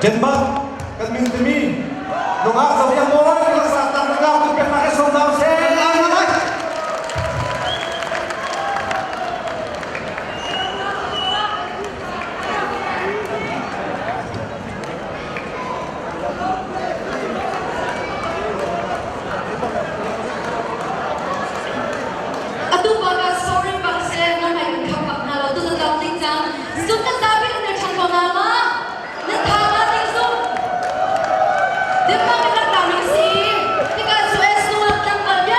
Denmark kan min timi nungak zohiang mawi laksa tak na tu pek na som dau se. Atu pa ka sorry bak se na mai kan khap bak hna lo tu na tlak ding cang. Sum na zapi na ṭhan ko na ma. Na tha ma ding sum. Denmark in rak la mi si. Tikah US nungak tlangval vialte.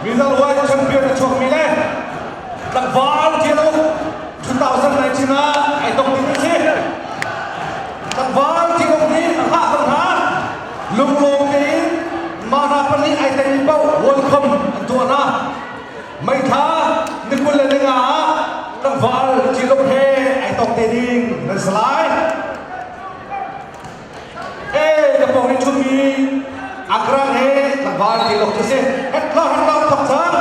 Middleweight champion a chuakmi le tlangval Tial Uk 2019 ah ai tong ding a si. Tlangval Tial Uk nih a hngah ko hna. Lunglawm tein mah hna pahnih ai tei paoh welcome an tuah hna. Meithla ni 25 ah tlangval Tial Uk he ai tong te ding nan si lai. Ee, ka pawng i ṭhumi Agra he tlangval ti lok cu si. Het lo het lo thok cang.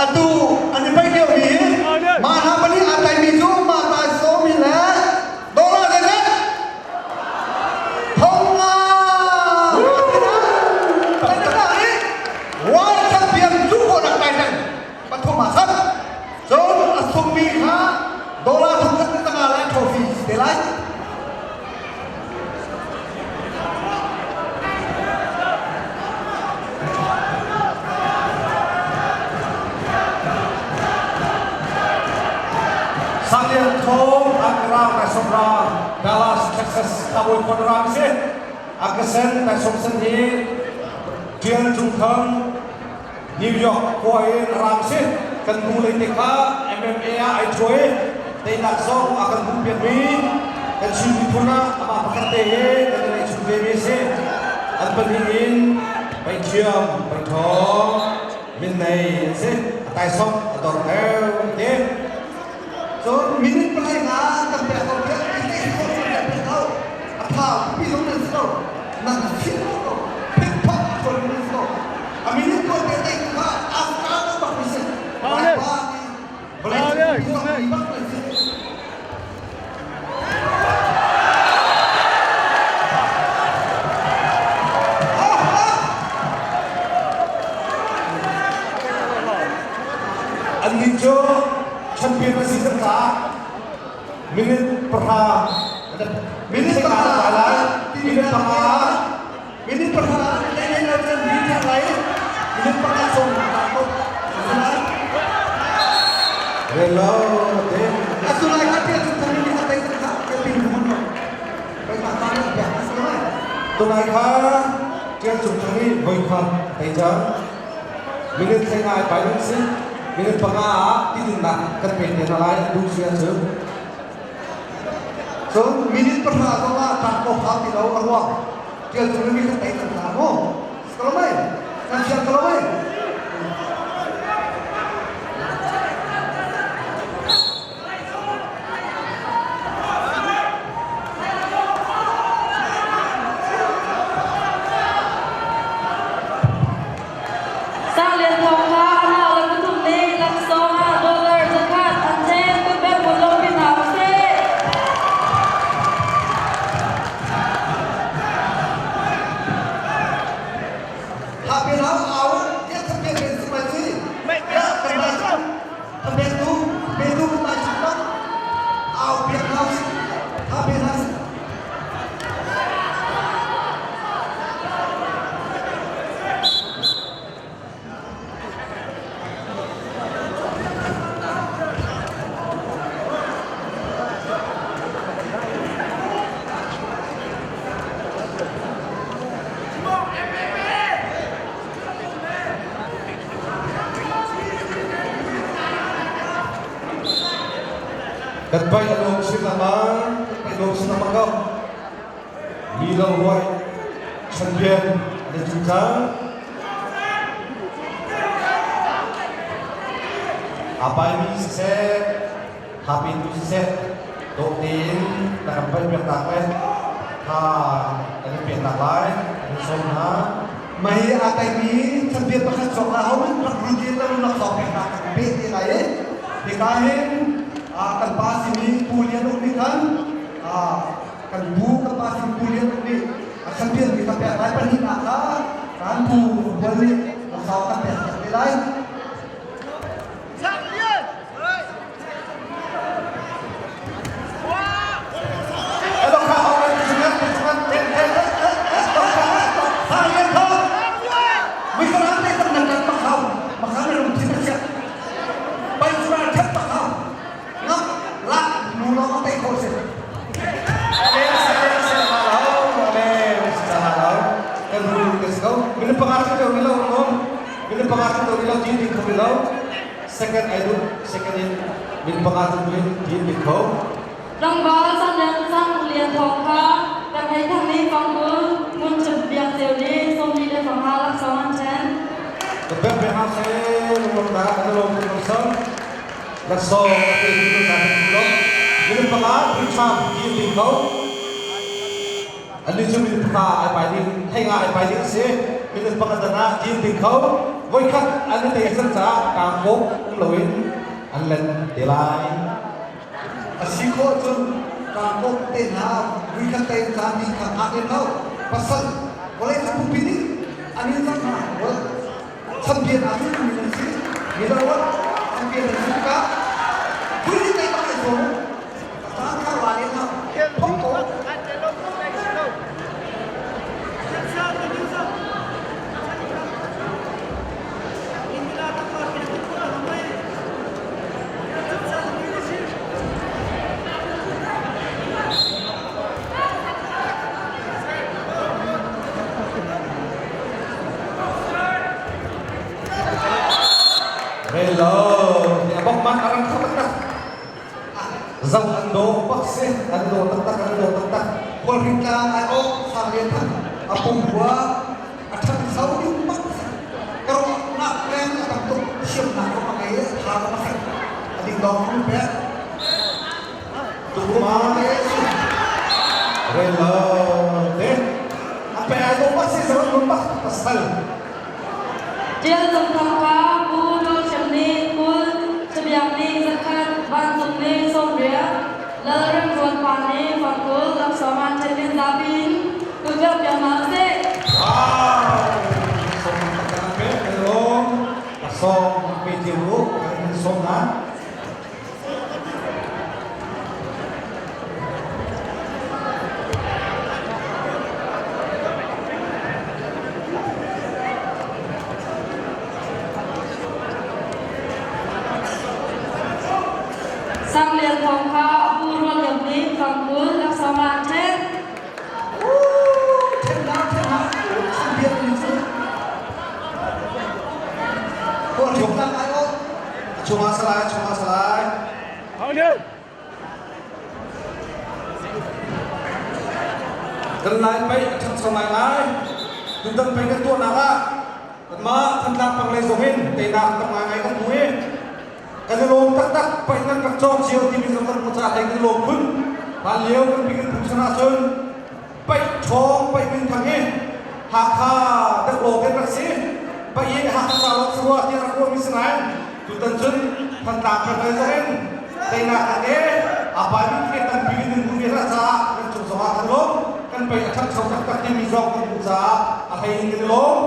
Atu an i paih lio mi mah hna pali aa taimi cu mah tai sawmi le dollar zeizat Thonga! World champion cu khawh nak kai pathum ah sat. Cun a sungmi kha dollar thong khat tanga le trophy te lai. Sanglian Thawng Ankara Kaisomra Dallas Texas Cowboy Khuaram si Akasen Kaisomsen hi Tial Cung Thang New York khua in ram si kan nu lei te kha MMA ah ai chuai teinak zong a kan hmuh piak mi kan Chin miphun ah amah pakhat te he kan i neih chung ve mi si an pahnih in paithiam paithawng min nei an si a taisawm a dor heu te Cun minute palai nga kan pek ko pek ti te ko kan pek ko a tha pi zong nan si ko nan fit ko phit phak ko nan si ko a minute ko te te kha after ko bak mi si lai pa ni vawlei cung mi bak nan si. Annih cu champion a si cang caah minute 10 minute 10 lai minute 5 minute 10 le le le minute lai minute 5 song ta ko lai. Hello te. Asulai kha tia chung thang ni atai kha ke pin mun no pai ma ta ni pya asulai. Tunai kha tia chung thang ni voi kha tai cha minute thai ngai pai ding si minute 5 ah ti din nak kan pe te na lai du sia chu. So minute 10 ko ma ta ko ha ti lo arwa tia chung ni kha tai tan na mo Kalomai kan siang kalomai. Sanglian Thawng kha a nau le pathum nih laksawng ah dollar 100 an chen kutbel mun lawmpi hna usih. Happy now au tiah champion men si mai si. Ya kan mai champion tu pe tu kan mai champion au piak hau si. Happy now si. Kan paih a lawm sin lengmang, kan paih lawm sin lengmang ko. Mi lo ruai champion an i cu cang. Aa paimi siseh, hapi tu siseh, dawh tein na kan paih piaknak le tha kan in peknak lai kan in sawm hna. Mei aa taimi champion pakhat chuak la ho in rak run din lo laksawng peknak kan pe te lai i hika hin kan pa simi Pu Lian Uk nih khan kan pu kan pa simi Pu Lian Uk nih a champion mi kan pek lai pahnihnak kha kan pu Hual nih laksawng kan pek te lai. si. Amen, se ha lo, amen, se ha lo. Kan ru ka si ko. Min panga tu to lo um. Min panga tu to lo din ding kho lo. Second I do, second in min panga tu in din ding kho. Tlangval Sang Sang Lian Thawng kha kan hei thang nih fangkul Ngun Chum Biak Ceu nih 45 laksawng an ṭhen. Ka bek ha se lung da kan lo kan sam. Laksawng a pe tu ta kan lo. Min panga tu cham din ding kho. Ani cu min panga ai pai ding, thei nga ai pai ding si. Min panga dana din ding kho. Voi khat an te san ca ka kok um loin an len te lai. A si khawh cun tlangkawm te hna vuikhat te in caan ding kha hngak lem lo. Pasal vawlei cu pumpi nih an in zang hna. Champion ah cun min an si. Milo ah champion an si tikah vui nih tei bak ai zuam. A caan kha wa len hna. Phok ko. Hello, abang man arang kha taktak. Zang an do pak se, an do taktak, an do taktak. Kawlhring tlang ai awk sang lian thang a pumhua a ṭhangcho ding bak ka ruahnak leng a tam tuk thiamnak zong a ngei i a tha zong a fek a ding dong um pek Tukma relo te a pe ai do pak se zang an pak pasal. Ṭial Cung Thang kha Pu Nawl Hrem nih 20, Cabiak nih 100, Vancung nih 80, Lal Rem Ruan Pa nih fangkul laksawng an ṭhen in zapi in kut piak hna usih. Wow! Song taktak pe hello. Song pe tiu kan song na. Sang Lian Thawng kha Pu Rual Liam nih fangkul laksawng an ṭhen. Chungah salai, chungah salai. Kan lai pei a ṭhangcho ngaingai. Tutan pei kan tuahnak ah kanmah Thantlang pang lei zong in teinak tam ngaingai kan hmu i kan i lawm taktak. Pei nan rak cawng cio timi zong kan hmu caah hlei kan i lawm khun. Hlan lio kan pi kan phung chan ahcun paih ṭhawng paih minthang hi Hakha deuh lawng kan rak si. Paih hi Hakha ca lawng si rua tiah rak ruahmi si nain tutan cun Thantlang peng lei zong in teinak kan e a pai mi tampi in hmu ve hlah caah kan cung zong ah kan lawm. Kan paih a ṭhangcho taktak timi zong kan hmuh caah a hlei in kan i lawm.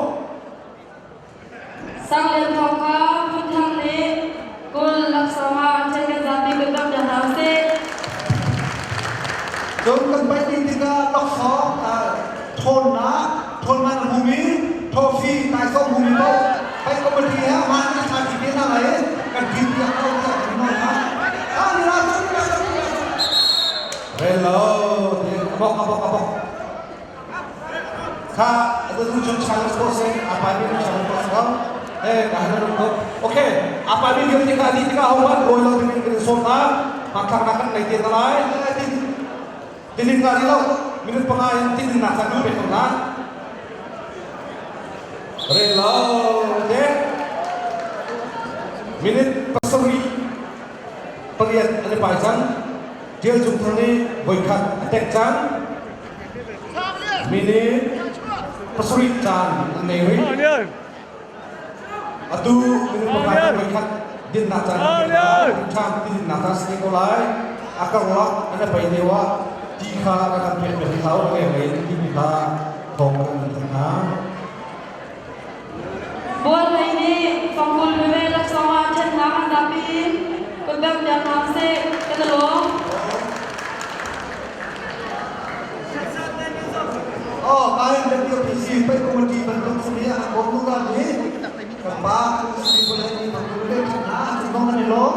Sang Lian Thawng kha Phun Thang nih 20 laksawng ah an ṭhen kan zapi kut bak hna usih. Cun kan paih ding tikah laksawng ṭhawnnak ṭhawnman a hmumi trophy taisawm hmumi paoh paih committee he amah nih a ṭha te hna lai i kan ṭin piak ko tiah kan nawl hna. Ah, ni ra ni ra ni ra. Hello, abok abok abok. Kha atu cu challenge ko se apa ni challenge ko se eh ka hanu ko. Okay, apa ni dia tika di tika hawan boy lo ding kan som na mathang na kan nei te lai. Tilin nga di lo minute panga in tilin na kan pe na. Re lo te minute 7 8 an i pai cang. Tial Cung Thang nih voikhat a tek cang. Minute 7 caan an nei rih. Atu minute 5 voikhat dinnak caan ṭhang ti dinnak caan si ko lai. A karlak an i pai lio ah ti kha a kan pek pek hau a leng in ti kha thawng kan thanh hna. Bual hlei nih fangkul veve laksawng ah ṭhennak an zapi in kutbek piak hna seh kan i lawm. Oh, kain dan dia PC pai committee bantuk sini anak bonu kan ni. Kan pa kan sini boleh ni boleh na singong kan lo.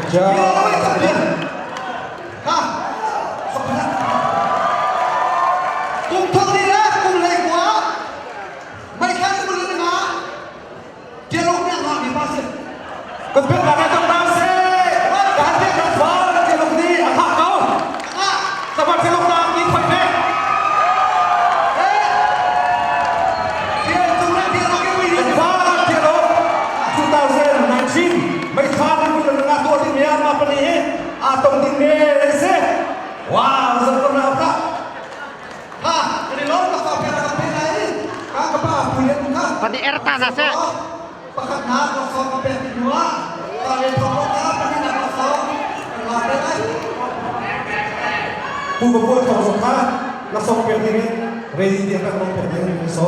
Job. Kum thong ni le kum hlei kua mei thla ni kul le nga tialok ni nga mi pa si. Kan pek na kan na se. Kan pek na fa tialok ni a hak ko. Sama tialok na ni khoi pe. Tial tung na tialok ni Kan fa tialok 2019 mei thla ni kul le nga to ding me ma pa ni he a tong ding me se. Wow, zam ko na ka. Ha, ini lo ka fa pe ka pe lai. Ka ka pa pu le ka. Pati erta na se. Pakhat na ka so ka pe ti nuwa. Ka le tho ka pa ni na ka so. Ka la pe lai. Pu ba pu thong so kha la song pe ding ready ti ka long pe ding so.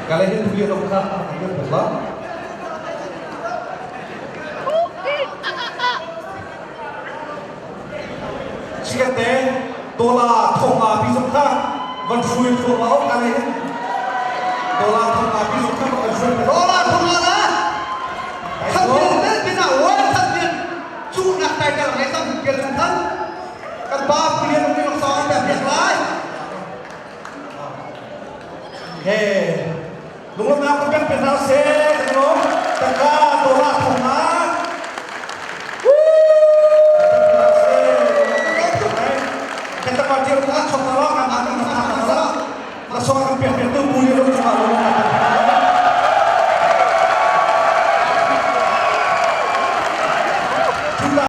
Kalian itu dia dokter, dia betul. Sikate dola thonga pi zong kha van hrui thua ma ok ale dola thonga pi zong kha van hrui Dola thonga na. Champion te pina world champion chu nak title ngai sam kel chung than. Kan pa pulian ni lok song pe pek lai. He lunglam na ko pek pe na se no taka dola thonga Kita pa tiar ka chok na lo kan akan na na sa la song kan pek pek tu pulian lo chuma lo.